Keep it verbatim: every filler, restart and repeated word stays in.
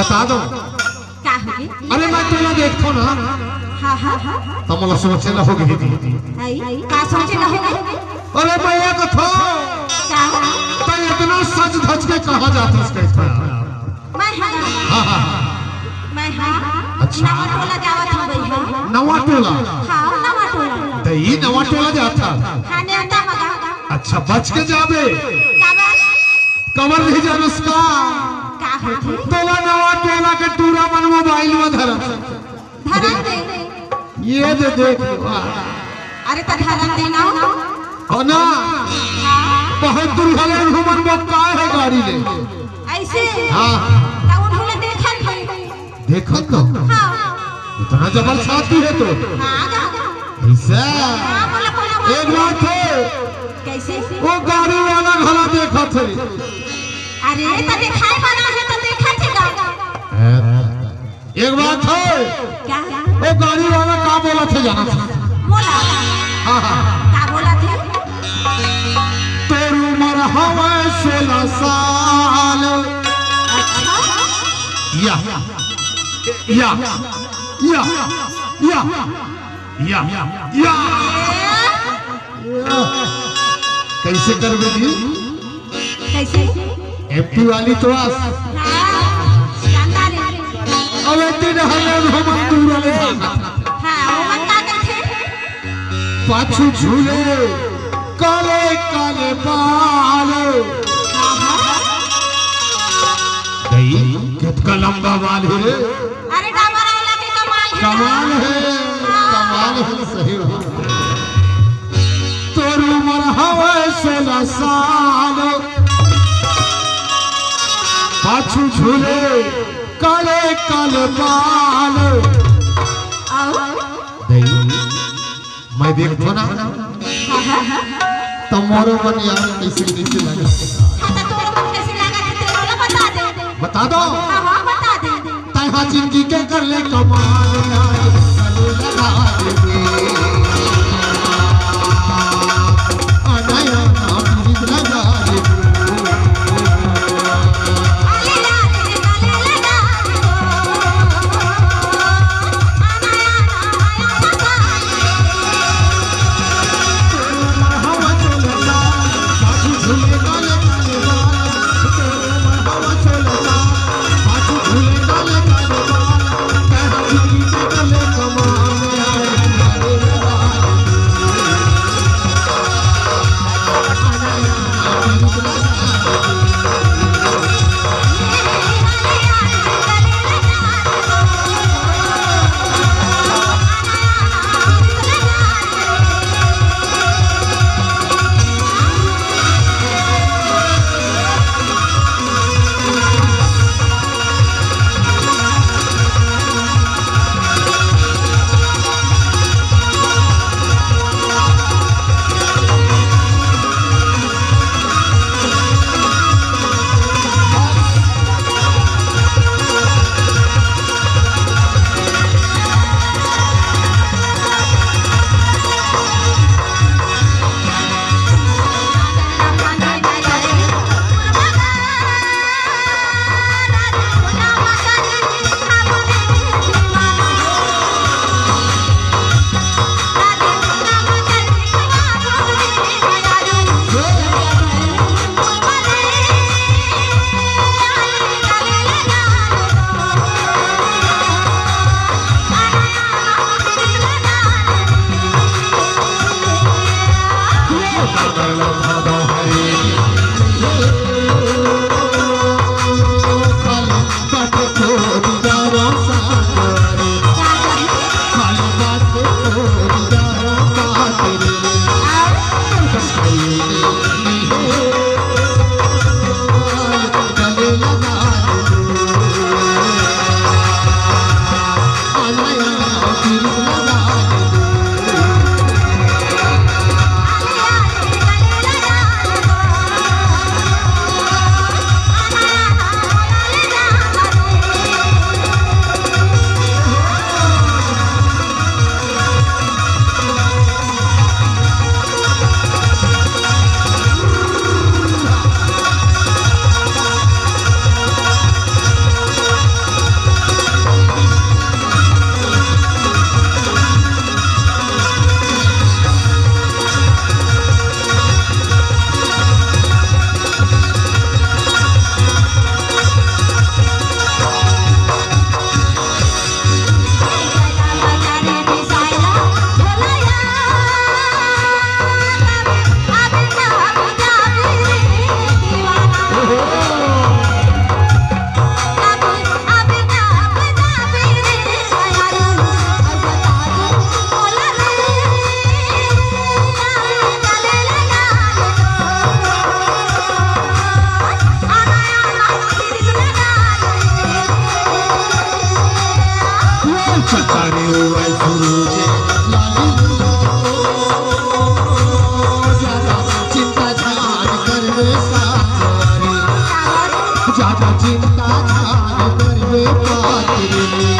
बता दो। का होगे? अरे मैं तोला देखथों ना, हाँ, हाँ, हाँ। त मोला सोचे ल होगे। आई, का सोचे ल होगे? अरे मैं ये कथों, का? त इतना सज धज के कहाँ जाथस कहिथों? मैं हाँ। हाँ, हाँ। मैं हाँ। अच्छा। नवा टोला जावत हँव भई हाँ। नवा टोला? हाँ, नवा टोला। त ई नवा टोला जाथस? हाँ, नेवता मगा। अच्छा, बच के जाबे। काबर? काबर नहीं जानस का? का होथे? तोला नवा टोला के टूरा मन मोबाइल में धरा। धरा दे। ये दे देख। अरे त धरा दे ना। हो ना? हाँ। बहुत दूर घरे उन्हों मन बक्का है गाड़ी ले। ऐसे? हाँ। त उन्हों ला देखत हे। देखत तो? हाँ। इतना जबर छाती है तो। हाँ, गा। ऐसा? हाँ, बोला, बोला, बोला। एक बात है। कैसे? वो गाड़ी वाला घला देखत हे। अरे, त देखाय वाला है त देखत हे गा। एक बात है। क्या? वो गाड़ी वाला का बोलथे जानथस? बोला। हाँ, हाँ। का बोलथे? तोर उमर हवय सोलह साल। अच्छा। या, या, या, या, या, या। कैसे करबे जी? कैसे? एमपी वाली तो आस। हाँ, जानदार है। अबे तीन हजार हम दूर वाले। हाँ, वो मन का करथे? पाछू झूले काले काले बाल। गई, कितना लंबा बाल है रे। अरे, डाबर वाला के कमाल है। कमाल है, कमाल है, सही बात। तोर उमर हवय सोलह साल, पाछू झूले काले काले बाल। आओ। दई, मैं देखथों ना, त मोरो मन यार कैसे कैसे लगे। हाँ, त तोरो मन कैसे लगे, तेरो ला बता दे। बता दो। हाँ, हाँ, बता दे। तैं हा जिंदगी के कर ले कमाल यार, गले लगा दे। आ नया नाम लगा दे। चंदा रे ओ सूरज लाली, ज्यादा चिंता झन करबे साथ रे, ज्यादा चिंता झन करबे साथ रे।